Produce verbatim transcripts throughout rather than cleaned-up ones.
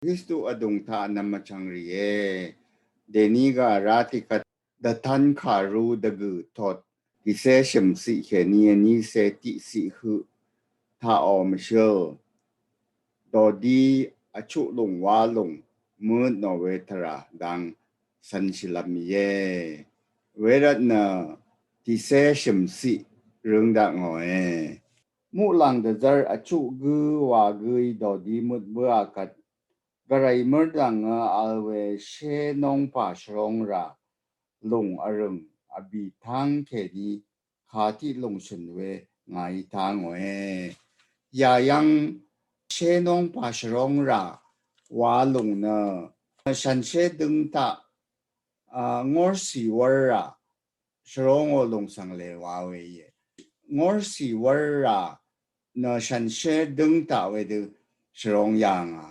Kristu vdùng taq nvmvchvng rìe. Dèní gà rá tiqkvt dvtan kàrú dvgø̀ tot tiqcé shø̀mciq kèní vní cé tiqciq høq taqò mvshǿl dòdí vchuq lùng wá lùng møtnò we tvrà dang cv̄n shìlvm íe. Wervt nø tiqcé shø̀mciq røng dakngòe. Muqlàng dvzv́r vchuq gǿ wa gǿí dòdí møt bǿà kvt gvray mørdv̀ngø vl we shé nóngpà shvrong rà lùng vrø̀ng vbì táng kèní kà tiq lùng shø̀n we ngàí táng òe. Yàyv́ng shé nóngpà shvrong rà wa lùng nø shànshér dǿng taq a ngórsì wv́r rà shvrongò lùng svng lè wa we íe. Ngórsì wv́r rà nø shànshér dǿng taq wedø shvrong yà ngà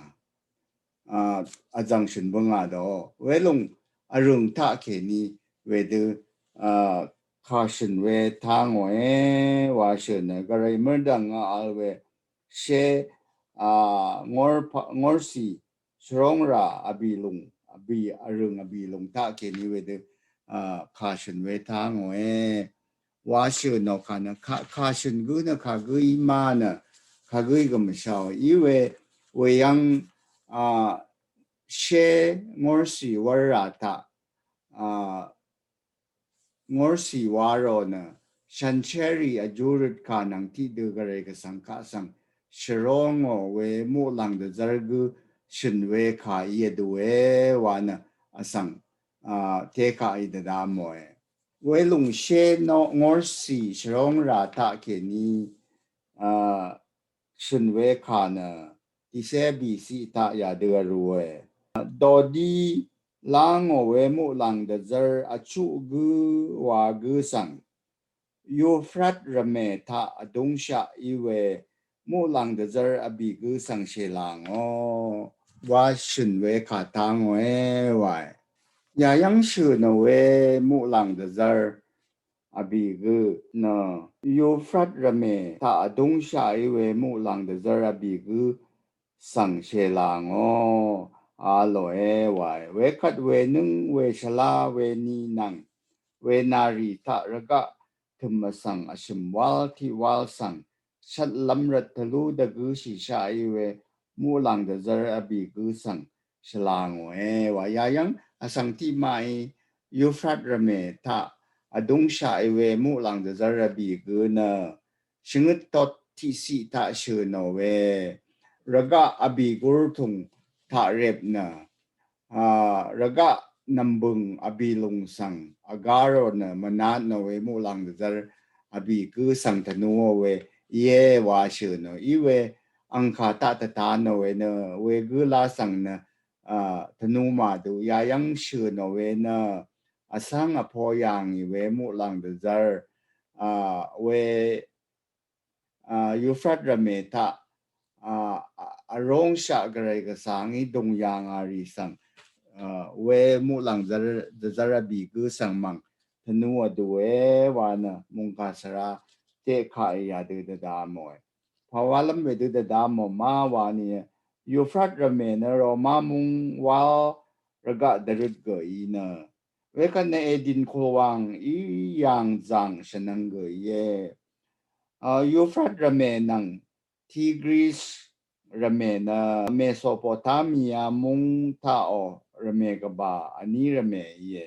a vzv̀ng shø̀n bǿngà dø welùng vrø̀ng taq kèní wedø a kà shø̀n we táng òe wa shø̀n nø gvray mørdv̀ngø vl we shé a ngórsì shvrong rà vbì lùng vbì vrø̀ng vbì lùng taq kèní wedø a kà shø̀n we táng òe. Wa shø̀n nò kà nø kà shø̀n gǿ nø kà gǿí má nø kà gǿí gø mvshaò í we weyv́ng a shé ngórsì wv́r rà taq a ngórsì wa rò nø shànshérì vjú røt kà nvng tiqdø gvray gvsvng kaq svng shvrongò we muqlàng dvzv́r gǿ shø̀n we kà í vdùe wa nø vsvng a té kaq í dvdv́mòe. Welùng shé ngórsì shvrong rà taq kèní a shø̀n we kà nø tiqcé bìciq taq yadø vrùe. Dòdí lángò we muqlàng dvzv́r vchuq gǿ wa gǿ svng Yufrat rvmè taq vdúngshaq í we muqlàng dvzv́r vbì gǿ svng shèlàngò wa shø̀n we kà táng òe wae. Yàyv́ng shø̀n nò we muqlàng dvzv́r vbì gǿ nø Yufrat rvmè taq vdúngshaq í we muqlàng dvzv́r vbì gǿ svng shèlàngò a lòe wae. Wekvt wenǿng weshvlá weni nvng wenarì taq rvgaq tø̀m vsvng vshø̀m wál tiq wál svng shvtlv́m rvt tvlú dvgǿshìshaq í we muqlàng dvzv́r vbì gǿ svng shvlàngòe wa yàyv́ng vsvng tiqmaqí Yufrat rvmè taq vdúngshaq í we muqlàng dvzv́r vbì gǿ nø shvngøt tot tiqciq taq shø̀n nò we rvgaq vbì gúrtùng taq rep nø a rvgaq nv̀mbø̀ng vbì lùng svng vgá rò nø mvnat nò we muqlàng dvzv́r vbì gǿ svng tvnúò we íe wa shø̀n nò í we angkà taq tvta nò we nø wegǿ lá svng nø a tvnú màdu yàyv́ng shø̀n nò we nø vsvng vpo yà ngì we muqlàng dvzv́r a we a Yufrat rvmè taq a a róngshaq gvray gvsvngí dùng yà ngà rì svng a we muqlàng dvzv́r vbì gǿ svng mv̀ng tvnú vdùe wa nø mungkà svra teq kaq í yadø dvdvmòe. Pàwálv́m wedø dvdvmò má wa nìe. Yufrat rvmè nø Roma múng wál rvgaq dvrøt gø í nø wekvt nø Edin kulwang í yàng zàng shvnvng gø íe. A Yufrat rvmè nvng Tigris rvmè nø Mesopotamia múng taqò rvmè gvbà vní rvmè íe.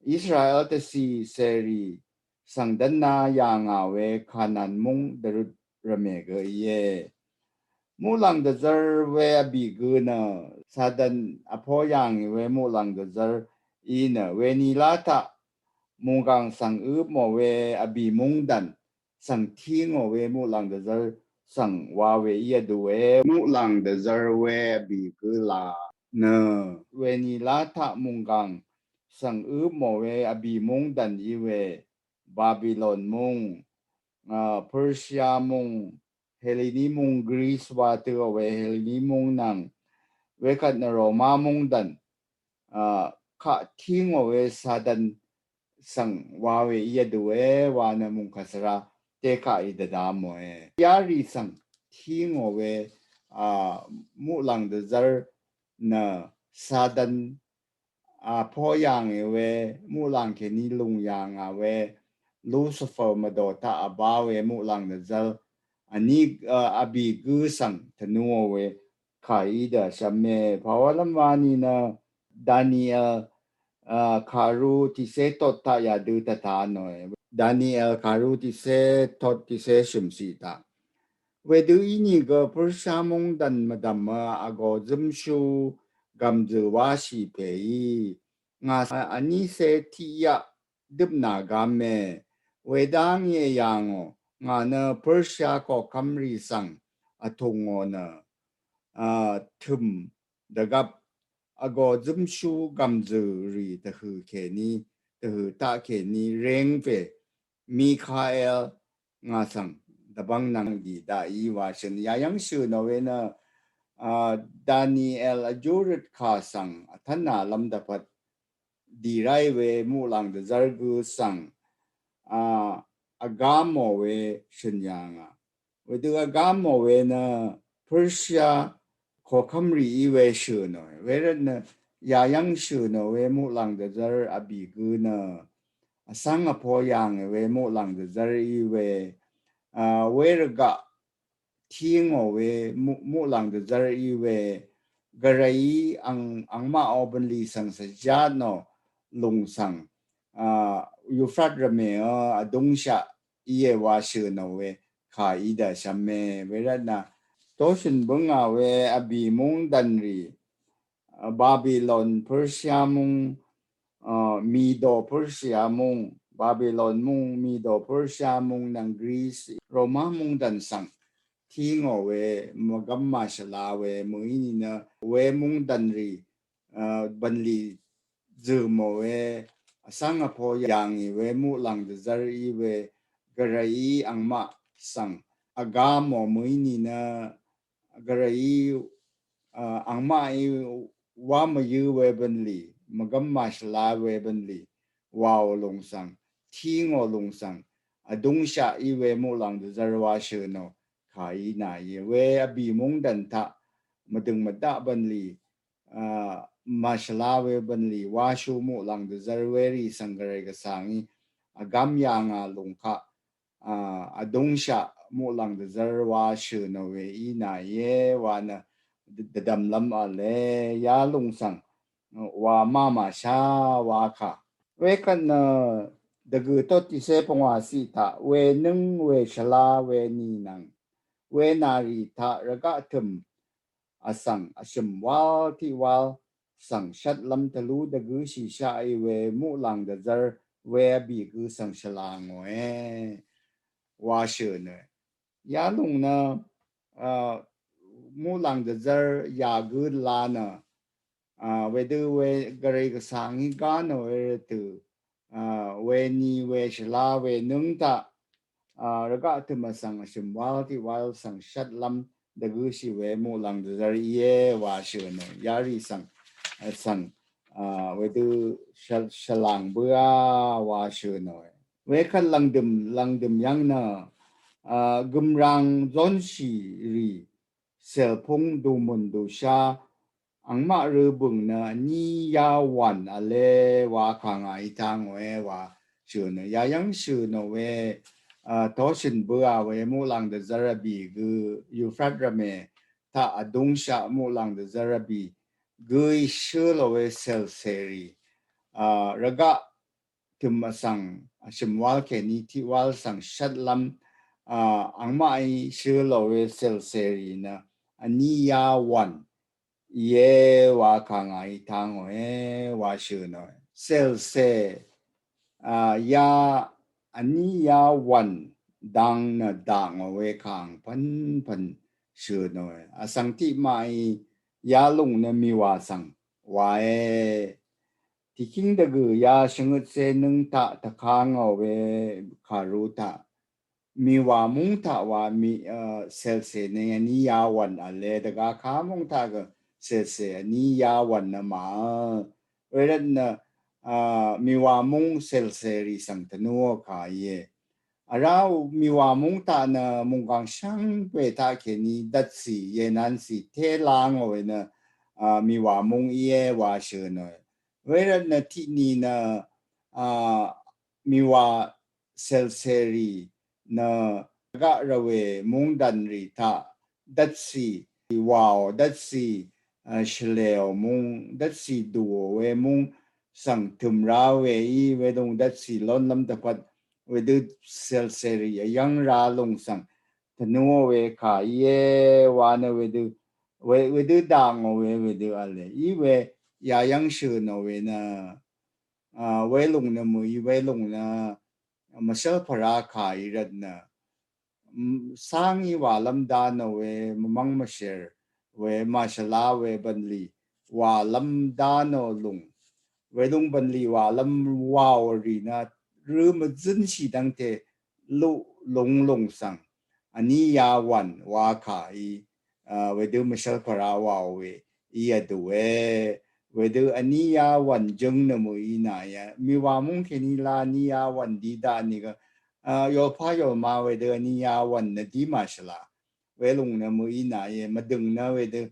Israel dvcì cèrì svng dv́na yà ngà we Kanan múng dvrøt rvmè gø íe. Muqlàng dvzv́r we vbì gø nø Satan vpo yà ngì we muqlàng dvzv́r í nø wenìlá taq mùnggàng svng øpmò we vbì mungdàn svng tí ngò we muqlàng dvzv́r svng wa we í vdùe. Muqlàng dvzv́r we vbì gø là nø wenìlá taq mùnggàng svng øpmò we vbì mungdàn í we Babilon mung, a Persia mung, Helini mung, Greece wa tø we Helini mung nvng wekvt nø Roma mungdàn a kaq tí ngò we Satan svng wa we í vdùe wa nø mungkà svra teq kaq í dvdvmòe. Yarì svng tí ngò we a muqlàng dvzv́r nø Satan a, poyang e we muqlang keni lungyang a we Lucifer mvdo taq a ba we muqlang dvzvl ani, a, abi gø svng tvnu o we kà í dvshvm e. Pawa lam wani nø Daniel, a, karu tise tot taq yadø tvta no e. Daniel karu tise tot tise shømsi taq. Wedø inigø Persia mungdan mvdvm a ago zømshu gamzø washi pe i. Nga sa ani se tiya døpna gamme. Wedang ye yango. Nga nø Persia ko kamri svng atungo nø, a, tøm dvgvp ago zømshu gamzø ri tvhø keni, tvhø taq keni reng pe Mikael nga svng dvbang nang di da i wa shøn. Yayang shøn o we nø, a, Daniel a jurøt kà svng a tvna lam dvpvt di rai we muqlang dvzvr gø svng, a, agam o we shøn yang a. Wedø agam o we nø Persia kokamri i we shøn o. Wervt nø yayang shøn o we muqlang dvzvr abi gø nø asang apo yang we muqlang dvzvr i we, a, wervga ting o we mu-, muqlang dvzvr i we gvray ang, angma o bvnli svng sejat no lung svng, a, Euphrat rvme o adungshaq i e wa shøn o we kà í dvshvm e. Wervt nø toshøn bønga we abi mungdan ri, a, Babylon, Persia mung, a, Mido Persia mung, Babylon mung, Mido Persia mung nvng Greece, Roma mungdan svng ting o we mvgvm mashvla we mø ini nø we mungdan ri, a, bvnli zøm o we asang apo yang i we muqlang dvzvr i we gvray i angma svng agam o mø ini nø gvray i, a, angma i wa mvyø we bvnli, mvgvm mashvla we bvnli wa o lung svng, ting o lung svng, adungshaq i we muqlang dvzvr wa shøn o kà í na i we abi mungdan taq mvdøng mvdaq bvnli, a, mashvla we bvnli wa shu muqlang dvzvr we ri svng gvray gvsang i agam yang a lung kaq, a, adungshaq muqlang dvzvr wa shøn o we í na i e wa nø d-, dvdvm lam a le ya lung svng wa mama sha wa kà. Wekvt nø dvgø tot tise pvngwa si taq we nøng we shvla we ni nvng we nari taq rvgaq tøm asvng ashøm wal tiq wal svng shvt lam tvlu dvgø shishaq i we muqlang dvzvr we abi gø svng shvlang o e wa shøn o e. Ya lung nø, a, muqlang dvzvr ya gø la nø, a, wedø we gvray gvsang i gan o e rvtø, a, we ni we shvla we nøng taq, a, rvgaq tøm asvng ashøm wal tiq wal svng shvt lam dvgø shi we muqlang dvzvr i e wa shøn o. Ya ri svng, a, svng, a, wedø shvl-, shvlang bø a wa shøn o. Wekvt langdøm, langdøm yang nø, a, gømrang zonshi ri, selpung dumøn dusha, angmaq røbøng nø ani ya wan a le wa kà nga i tang o e wa shøn o. Yayang shøn o we, a, toshøn bø a we muqlang dvzvr abi gø Euphrat rvme taq adungshaq muqlang dvzvr abi gø i shøl o we selseri, a, rvgaq tøm asvng ashøm wal keni tiq wal svng shvt lam, a, angmaq i shøl o we selseri nø ani ya wan i e wa kà nga i tang o e wa shøn o e. Selse, a, ya ani ya wan dang nø dang o we kàng pvnpvn shøn o e. Asvng tiq ma i ya lung nø miwa svng wa e. Tiqking dvgø ya shvngøt se nøng taq tvkang o we karu taq miwa mung taq wa mi, a, selse nø ani ya wan a le dvga ka mung taq gø selse ani ya wan nø ma. Wervt nø, a, miwa mung selse ri svng tvnu o kà i e. Ara miwa mung taq nø munggang shang we taq keni datsi yenansi te lang o we nø, a, mìwà múng íe wa shø̀n ò. Wervt nø tiq ni nø, a, mìwà sèlsèrì nø gaq rvwè mungdàn rì taq dvtsì wàò, dvtsì, a, shvlèò mung, dvtsì dùò we mung svng tø̀m ra we í, wedøng dvtsì lónlv́m dvpvt wedø sèlsèrì vyv́ng ra lùng svng tvnuò we kà íe wa nø wedø, we, wedø dàngò we, wedø vle í we yayv́ng shø̀n ò we nø, a, welùng nø mø̀í, welùng nø mvshv́l pvrá kà í rvt nø, m, sangí wàlv́m dá nò we, mvmv́ng mvshèr we, màshvla we bv̀nlì wàlv́m dá nò lùng. Wedøng bv̀nlì wàlv́m wàò rì nø rø mvzǿnshì dv́ngte luq lùng lùng svng vní yawàn wa kà í, a, wedø mvshv́l pvrá wàò we í vdùe. Wedø vní yawàn jøng nø mø̀í nà íe. Mìwà múng kèní la vní yawàn dí daq nìgø, a, yolpá yolma wedø vní yawàn nø dí màshvla. Welùng nø mø̀í nà íe, mvdø̀ng nø wedø,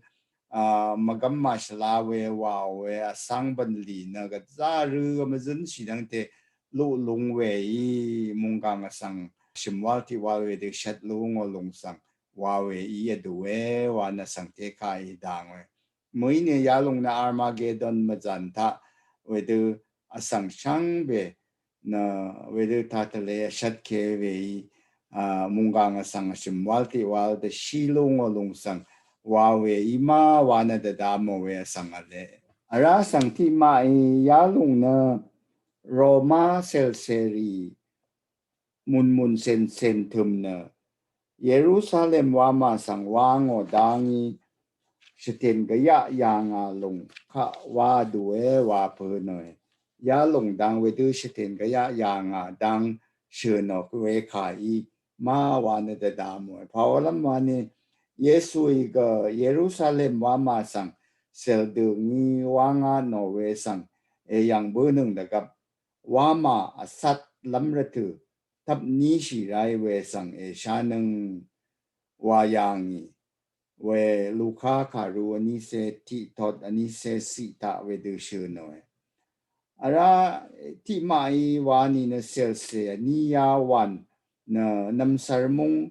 a, mvgv́m màshvla we wàò we vsvng bv̀nlì nø gvzá rø mvzǿnshì dv́ngte luq lùng we í mùnggàng vsvng shø̀m wál tiq wál wedø shvt lú ngò lùng svng wa we í vdùe wa nø svng té kà í dang we. Mø̀í nø yalùng nø Armagedon mvzàn taq wedø vsvng shvngbe nø wedø taq tvle vshvt ke we í, a, mùnggàng vsvng vshø̀m wál tiq wál dvshí lú ngò lùng svng wa we í ma wa nø dvdamò we vsvng vle. Vrá vsvng tiqmaq í yalùng nø Roma sèlsèrì mùnmùn cèncèn tø̀m nø Yerusalem wamà svng wa ngò dangí shvtèn gvyaq yà ngà lùng kaq wa dùe wa pø̄ nø yalùng dang wedø shvtèn gvyaq yà ngà dang shø̀n ò we kà í ma wa nø dvdamò. Pàwalv́m wa nø Yesuí gø Yerusalem wamà svng sèldø̀ngí wa ngà nò we svng èyv̀ng bǿnøng dvgvp wamà vsatlv́m rvtø̀ tvpníshì ráì we svng èshánøng wa yà ngì we Luka kàru vnícé tiqtot vnícé ciq taq wedø shø̀n òe. Vrá tiqmaq í wa nìnø sèlsè vní yawàn nø nv̀msvr múng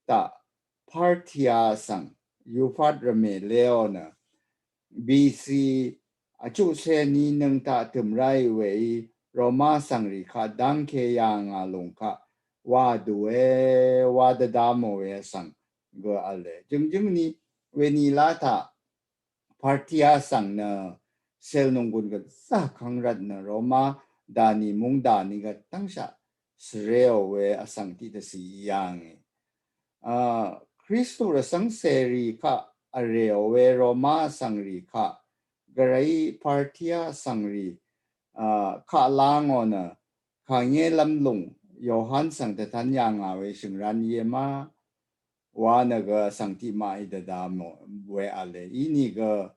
taq Parthia svng Yufat rvmè leò nø B C vchuqcé ní nøng taq tø̀m ráì we í Roma svngrì kaq dangke yà ngà lùng kaq wa dùe wa dvdamò we vsvng gø vle. Jø̀ngjǿng ni we nìlá taq Parthia svng nø sèl nònggùn gvzà kvng rvt nø Roma dànì múng dànì gø tvngshaq svreò we vsvng tiqdvcì í yà ngì. A, Kristu rvcv́ng cèrì kaq vrèò we Roma vsvngrì kaq gvray Parthia vsvngrì, a, kaq langò nø kàngélv́m lùng Yohan svng dvtv́n yà ngà we shø̀ngrán íe ma wa nø gø vsvng tiqmaq í dvdamò we vle. Inìgø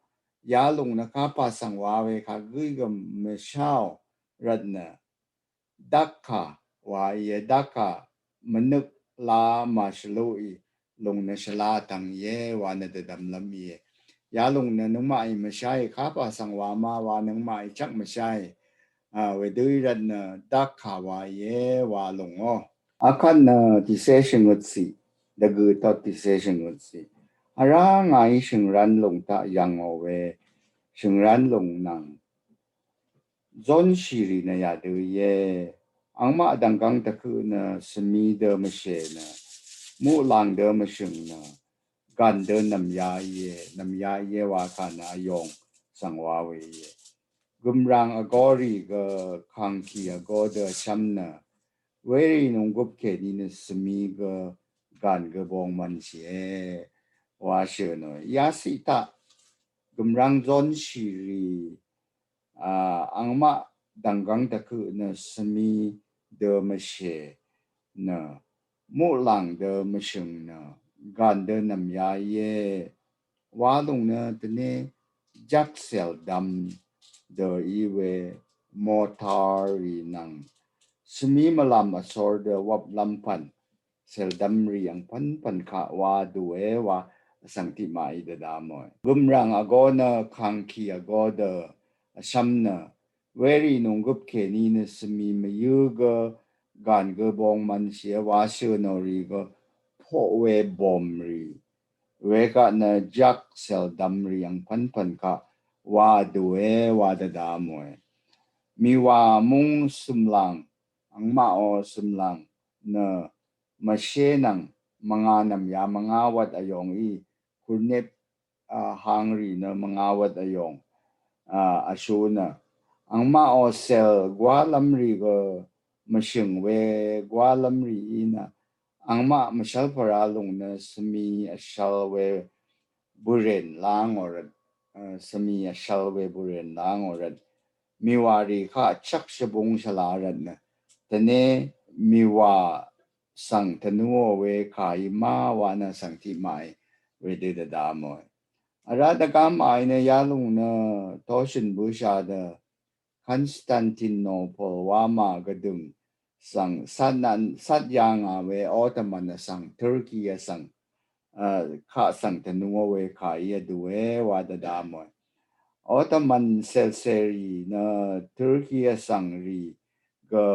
yalùng nø kapà svng wa we kagǿí gø mvsháò rvt nø Dakà wa íe. Dakà mvnøk la màshvluqì lùng nø shvla tvng íe wa nø dvdvmlv́m íe. Yalùng nø nøngmaqí mvsháì, kapà svng wa ma wa nøngmaqí chvk mvsháì. A, wedø í rvt nø Dakà wa íe wa lùng ó. Akvt nø tìcé shvngøtcì, dvgø̀ tot tìcé shvngøtcì. Vrá ngàí shø̀ngrán lùng taq yv̀ngò we shø̀ngrán lùng nvng zónshìrì nø yadø íe. Angmaq dv̀nggvng dvkøq nø svmi dø mvshè nø, muqlàng dø mvshø̀ng nø, gàn dø nv̀mya íe, nv̀mya íe wa kà nø vyòng svng wa we íe. Gø̀mràng vgorì gø kàngkì vgo dø vchv́m nø, werì nònggøp kèní nø svmi gø gàn gø bong mvnshìe wa shø̀n ò. Yaciq taq gø̀mràng zónshìrì a, angmaq dv̀nggvng dvkøq nø svmi dø mvshè nø, muqlàng dø mvshø̀ng nø, gàn dø nv̀mya íe. Wa lùng nø tvné jvk cèldvm dø í we, motarì nvng svmi mvlàm vsor dø wvplv́m pv̀n cèldvmrì angpv̀npv̀n kaq wa dùe wa vsvng tiqmaqí dvdvmòe. Gømràng vgó nø kàngkì vgó dø vshvm nø, werì nònggøp kèní nø svmi mvyǿ gø gàn gø bong mvnshìe wa shø̀nò rì gø poq we bòmrì, wekaq nø jak sèldvmrì angpv̀npv̀n kaq wa vdùe wa dvdvmòe. Mìwà múng sø̀mlàng, angmaqò sø̀mlàng nø mvshé nvng mvnga nv̀mya mvnga wvt vyòngí, kurnep a, hangrì nø mvnga wvt vyòng, a, vshu nø. Angmaqò sèl gwálv́mrì gø mvshø̀ng we gwálv́mrìí nø, angmaq mvshv́lpvra lùng nø svmi vshvl we bø̀rèn lángò rvt, a, svmi vshvl we bø̀rèn lángò rvt. Mìwàrì kaq chvk shvbung shvla rvt nø. Tvne mìwà svng tvnuò we kàí ma wa nø vsvng tiqmaqí wedø dvdvmòe. Vrá dvgá màí nø yalùng nø toshø̀n bǿshà dø Constantinople wa mà gvdø̀ng svng sat nan sat yà ngà we Ottoman vsvng, Turkey vsvng, a, kaq svng tvnuò we kàí vdùe wa dvdvmòe. Ottoman sèlsèrì nø Turkey vsvngrì gø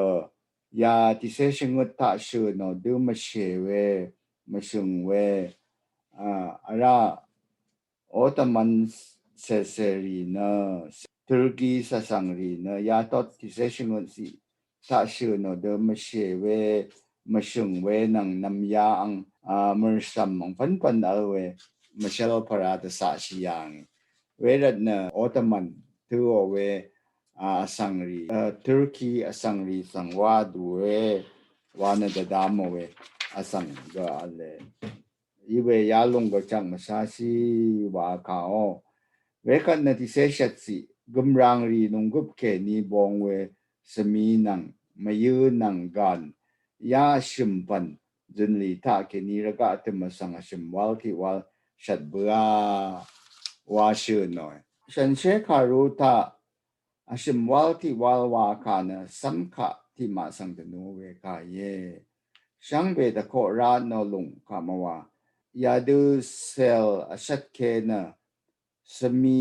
ya tìcé shvngøt taq shø̀nò dø mvshè we, mvshø̀ng we, a, vrá Ottoman sèsèrì nø, Turkey svsvngrì nø, yatot tìcé shvngøt ciq taq shø̀nò dø mvshè we, mvshø̀ng we nvng nv̀mya ang, a, mø̀rshv̀m angpv̀npv̀n vl we, mvshv́lpvra dvcaqshì yàngì. Wervt nø Ottoman tøò we, a, vsvngrì, a, Turkey vsvngrì svng wa dùe, wa nø dvdvmò we, vsvng gø vle. Iwe yalùng gø chvng mvshashì wa kàò. Wekvt nø tìcé shvt ciq, gømràngrì nònggøp kèní bong we, svmi nvng, mvyǿ nvng gàn, ya vshø̀mpv̀n, zø̀nlì taq kèní rvgaq tø̀m vsvng vshø̀m wal tiq wal shvt bǿà wa shø̀nòe. Shànshér kàru taq vshø̀m wal tiq wal wa kà nø cv́m kaq tiqmaq svng dvnu we kà íe. Shvngbe dvkoq rat nò lùng kaq mvwa. Yadø sèl vshvt ke nø svmi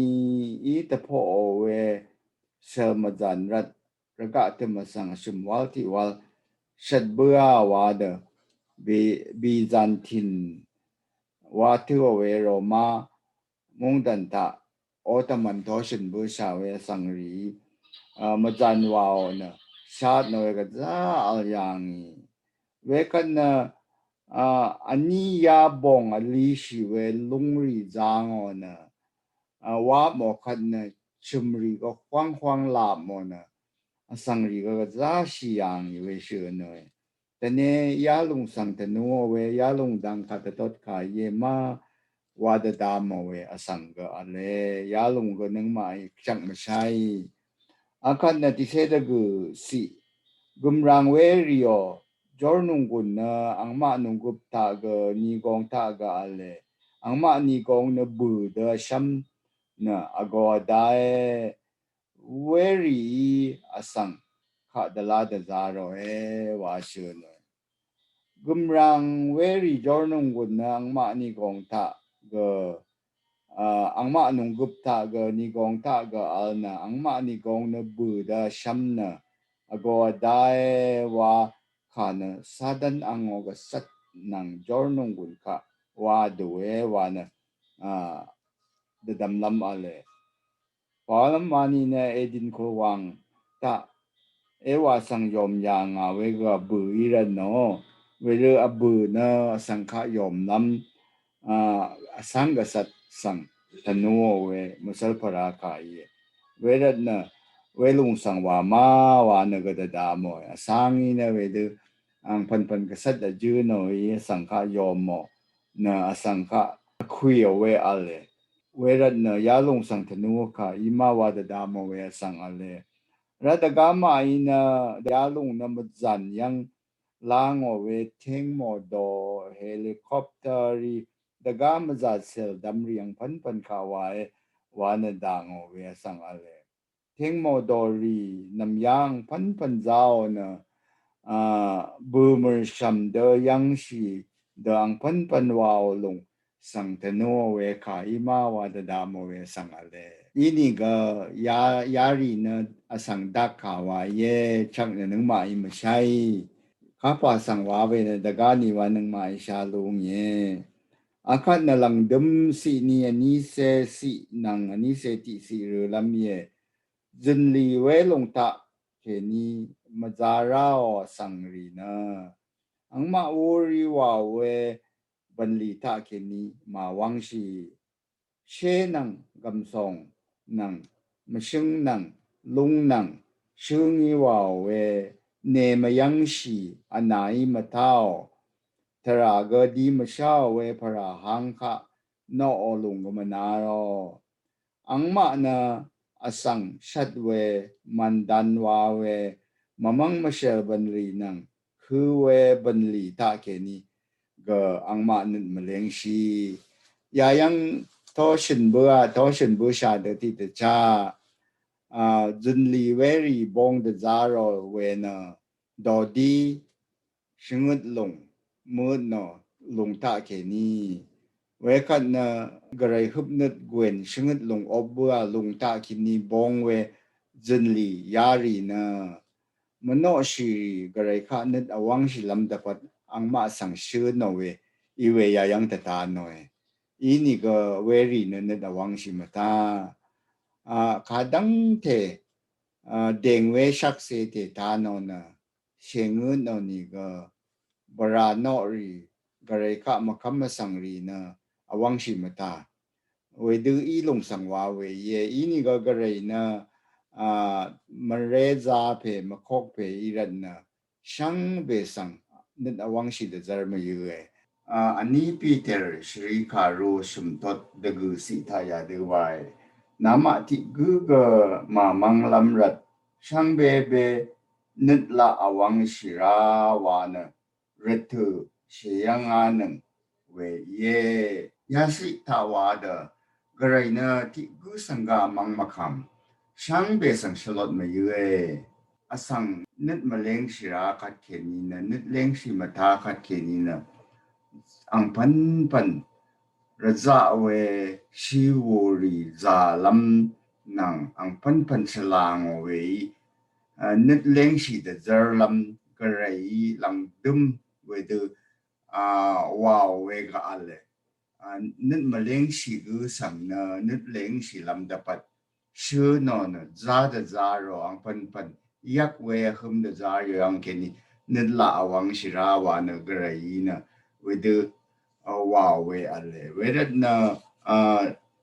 í dvpoqò we sèl mvzàn rvt rvgaq tø̀m vsvng vshø̀m wal tiq wal shvt bǿà wa dø Bi-, Byzantine wa tøò we Roma mungdàn taq Ottoman toshø̀n bǿshà we vsvngrì, a, mvzàn wàò nø shat nò we gvzá vl yàngì. Wekvt nø, a, vní yabong vlishì we lúngrì zangò nø, a, wapmò kvt nø chø̀mrì gø hwánghwáng lapmò nø vsvngrì gø gvzá shì yàngì we shø̀nòe. Tvne yalùng svng tvnuò we, yalùng dvng kaq dvtot kà íe ma wa dvdvmò we vsvng gø vle, yalùng gø nøngmaqí chvng mvsháì. Akvt nø tìcé dvgø̀ ciq, gømràng werìò, jórnònggùn nø angmaq nònggøp taq gø nigong taq gø vle, angmaq nigong nø bø̀ dø vshv́m nø vgō vdáe, werìí vsvng kaq dvlá dvzá ròe wa shø̀nòe. Gømràng werì jórnònggùn nø angmaq nigong taq gø, a, angmaq nònggøp taq gø nigong taq gø vl nø angmaq nigong nø bø̀ dø vshv́m nø vgō vdáe wa kà nø Satan angò gvcvt nvng jórnònggùn kaq wa dùe wa nø, a, dvdvmlv́m vle. Pàwálv́m wani nø Edin kulwang taq Ewa svng yòm yà ngà we gø vbø̀ í rvt nò. Wedø vbø̀ nø vsvng kaq yòmlv́m, a, vsvng gvcvt svng tvnuò we mvsvlpvra kà íe. Wervt nø welùng svng wà ma wa nø gø dvdvmòe. Vsvng í nø wedø angpv̀npv̀n gvcvt vjø̄ nòí vsvng kaq yòmò nø vsvng kaq vkwìò we vle. Wervt nø yalùng svng tvnuò kà í ma wa dvdvmò we vsvng vle. Rvt dvgá màí nø yalùng nø mvzàn yv́ng lángò we téngmò dò helicopter í dvgá mvzà sèl dvmrì angpv̀npv̀n kaq wae wa nø dàngò we vsvng vle. Téngmò dòrì nv̀myá angpv̀npv̀n záò nø, a, bø̀ mø̀rshv̀m dø yv́ngshì dø angpv̀npv̀n wàò lùng svng tvnúò we kà í má wa dvdamò we svng vle. Inìgø ya, yarì nø vsvng dak kà wa íe, chvk nø nøngmaqí mvsháì. Kapà svng wa we nø dvgá ni wa nøngmaqí shá lúngìe. Akvt nø lv̀ngdøm ciq ni vní cé ciq nvng vní cé tiq ciq rølv́m íe. Zø̀nlì we lùng taq kèní mvzá ráò vsvng rì nø angmaq wúrí wàò we bv̀nlì taq kèní màwv́ngshì. Shé nvng gv̀msòng nvng mvshǿng nvng lúng nvng shǿngí wàò we nè mvyv́ngshì vnàí mvtáò. Tvrà gø di mvsháò we pvrà háng kaq noqò lùng gø mvnarò. Angmaq nø vsvng shvt we mv̀ndan wa we mvmv́ng mvshèl bv̀nlì nvng hø we bv̀nlì taq kèní gø angmaq nøt mvlengshì. Yayv́ng toshø̀n bǿà, toshø̀n bǿshà dø tiqdvchá, a, zø̀nlì werì bong dvzá rò we nø dòdí shvngøt lùng møt nò lùng taq kèní. Wekvt nø gvray høpnøt gwen shvngøt lùng op bǿà lùng taq kèní bong we zø̀nlì yarì nø mvnoqshìrì gvray kaq nøt vwv́ngshìlv́m dvpvt angmaq svng shø̄ nò we, í we yayv́ng dvda nòe. Inìgø werì nø nøt vwv́ngshì mvtá. A, kadv́ngte, a, dèng we shvkse tèta nò nø, shèngø nò nìgø, bvrà noqrì, gvray kaq mvkv́m mvsvngrì nø, vwv́ngshì mvtá. Wedø í lùng svng wa we íe, inìgø gvray nø, a, mvré zá pè, mvkok pè í rvt nø, shvngbe svng nøt vwv́ngshì dvzv́r mvyǿe. A, vní Piter shvrì kàru shø̀mtot dvgø̀ ciq taq yadø wae. Namaq tiq gǿ gø màmvnglv́m rvt shvngbe be nøt laq vwv́ngshì rá wa nø rvtø̀ shèyv́ngá nøng we íe. Yaciq taq wa dø gvray nø tiq gǿ svng gø mvng mvkvm shvngbe svng shvlot mvyǿe. Vsvng nøt mvlengshì rá kvt kèní nø, nøt lengshì mvtá kvt kèní nø, angpv̀npv̀n rvzaq we shìwùrì zàlv́m nvng angpv̀npv̀n shvlà ngò we í, a, nøt lengshì dvzv́rlv́m gvray í lv̀ngdøm wedø, a, wàò we gø v̄le. A, nøt mvlengshì gø svng nø nøt lengshìlv́m dvpvt shø̄ nò nø zá dvzá rò angpv̀npv̀n yvk we vhø̄m dvzá rò yv́ng kèní nøt laq vwv́ngshì rá wa nø gvray í nø wedø, a, wàò we v̄le. Wervt nø, a,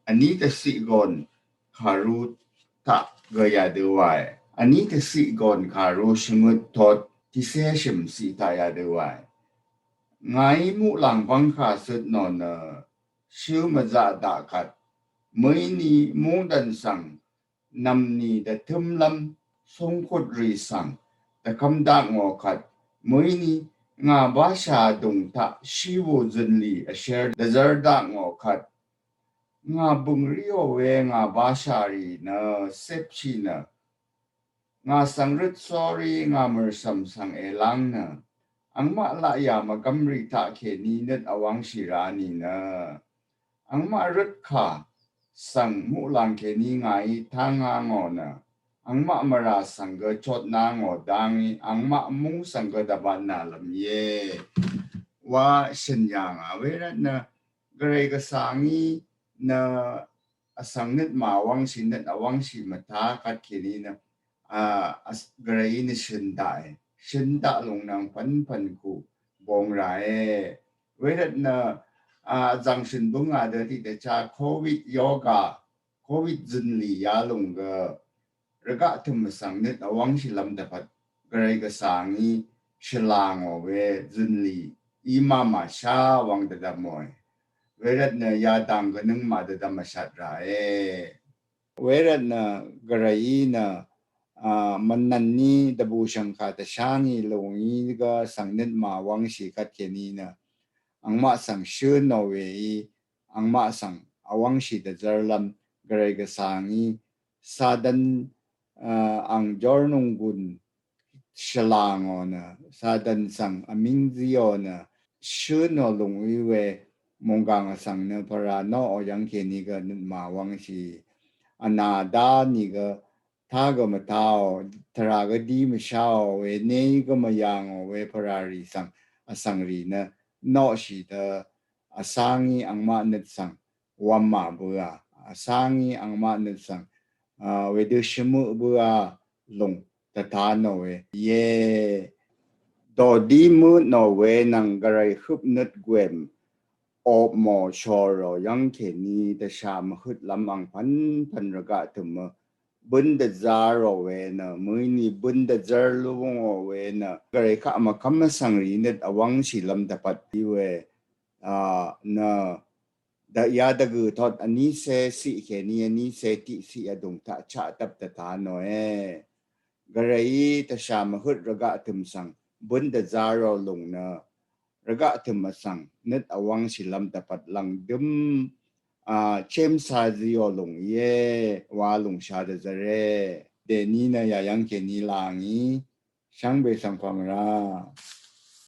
vní dvciq gòn kàru taq gø yadø wae. Vní dvciq gòn kàru shvngøt tot tiqcé shø̀m ciq taq yadø wae. Ngàí muqlàng bv́ngkà cøt nò nø shø̄ mvzaq daq kvt, mø̀íni mungdv̀n svng nv̀mnì dvtǿmlv́m cúngkut rì svng dvkv́m daq ngò kvt, mø̀íni ngà báshà dùng taq shìwù zø̀nlì vshér dvzv́r daq ngò kvt, ngà bø̀ng ríò we ngà bashà rì nø cépshì nø, ngà svng røt sórí ngà mø̀rsv̀m svng èláng nø, angmaq laqyà mvgv́mrì taq kèní nøt vwv́ngshì rá nìnø, angmaq røtkà svng muqlàng kèní ngàí tángá ngò nø, angmaq mvrà svng gø chotná ngò dá ngí, angmaq múng svng gø dvbvtnà lv́m íe wa shø̀n yà ngà. Wervt nø gvray gvsvng í nø vsvng nøt màwv́ngshì, nøt vwv́ngshì mvtá kvt kèní nø, a, as-, gvray í nø shø̀n daqe. Shø̀n daq lùng nvng pv̀npv̀n kù bong ràe. Wervt nø, a, vzv̀ng shø̀n bǿngà dø tiqdvchá covid yoga, covid zø̀nlì yalùng gø rvgaq tø̀m vsvng nøt vwv́ngshìlv́m dvpvt gvray gvsvng í shvlà ngò we zø̀nlì í má màshá wvng dvdvmòe. Wervt nø yadv̀ng gø nøngmaq dvdvm vshat ràe. Wervt nø gvray í nø, a, mvnvn ní dvbùshv̀ngkà dvshá ngì lùng í gø svng nøt màwv́ngshì kvt kèní nø, angmaq svng shǿn nò we í, angmaq svng vwv́ngshì dvzv́rlv́m gvray gvsvng í, Satan, a, ang jórnònggùn shvlà ngò nø, Satan svng vmíng zíò nø, shǿn nò lùng í we, mònggàng vsvng nø pvrà noqò yv́ng kèní gø nøt màwv́ngshì. Vnà dá nìgø tá gø mvtáò, tvrà gø dí mvsháò we, né gø mvyv̀ngò we pvràrì svng, vsvngrì nø noqshì dø vsvngí angmaq nøt svng wv̄m mà bøà, vsvngí angmaq nøt svng, a, wedø shvmøq bøà lùng dvta nò we. Ye dòdí møt nò we nvng gvray høp nøt gwèm opmò shòrò yv́ng kèní dvshà mvhøt lv́m angpv̀npv̀n rvgaq tø̀mø bǿn dvzá rò we nø, mø̀íni bǿn dvzv́r lúngò we nø, gvray kaq mvkv́m vsvngrì nøt vwv́ngshì lv́m dvpvt í we, a, nø, dvya dvgø̀ tot vnícé ciq kèní vnícé tiq ciq vdùng taq chaq dvp dvta nòe. Gvrayí tvshà mvhøt rvgaq tø̀m svng bǿn dvzá rò lùng nø, rvgaq tø̀m vsvng nøt vwv́ngshì lv́m dvpvt lv̀ngdø̀m, a, chém sá zíò lùng íe wa lùng shá dvzv́re. Dèní nø yà yv́ng kèní làngí shvngbe svng pv̀ng rá.